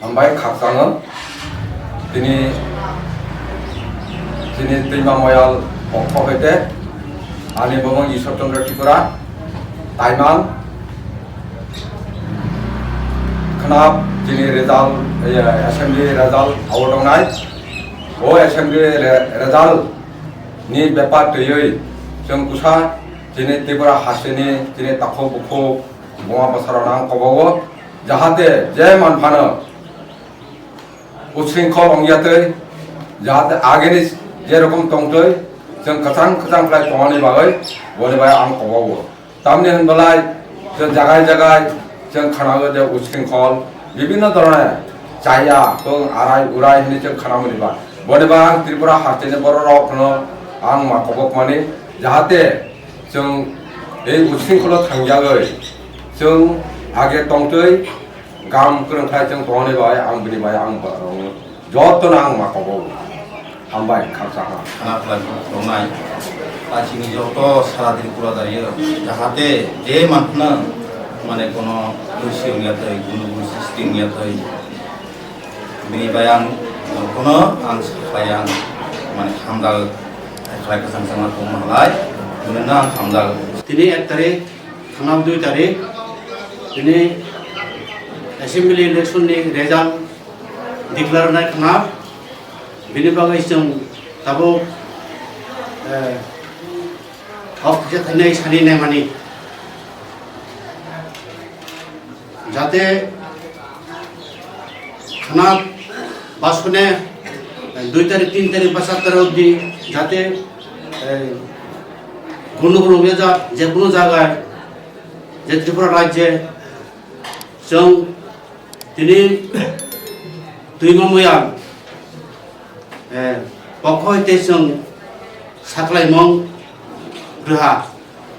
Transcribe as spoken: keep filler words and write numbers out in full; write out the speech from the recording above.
Hambai khakchangno tini chini Twima Moyal pokho hoite ani bumung Ishwar Chandra Tripura taiman khwnap chini result, eh, assembly result awardongnai. O assembly re-, result ni bepar twiwi chwng kusa chini Tripura hasteni chini takhuk bukhuk buma bwsarokno ang kobogo, jahate je manphano usringkhol ongya twi, jahate agini je rokom tongtwi chwng kwchang kwchang khlai tongmani bagwi boni bai ang kobogo. Tamni hwnbalai chwng jagai jagai chwng khwnao je usringkhol bibinno dhoroner chaya tong arai urai hwnwi chwng khwnamani ba. Boni ba ang Tripura hasteni bororokno ang ma kobokmani, jahate chwng ei usringkholo thangjagwi chwng age tongtwi gam kwrwng khlai chwng tongmani bai ang bini bai ang jotono ang ma kobo. Hambai khaksa ha. Khana khlai tongnai. Tachini joto sara Tripura dario, jahate je manthna mane kono dosi ongya twi, gunu gunu sisti ongya twi. Bini bai ang kono ang saklai ang mane hamdal khlai kwchang changma tongma halai. Bini no ang hamdal. Tini ek tarik, thangnao dui tarik, tini assembly election ni result declare nai khna, bini bagwi chwng tabuk, eh, hok kisa thainai sani naimani. Jate khna basune, eh, dui tarik, tin tarik ba sat tarik obdi jate, eh, gunuk rok ya ja, je kuno jaga, je Tripura rajye, chwng tini Twima Moyal, eh, pokho hoite chwng saklaimung rwha.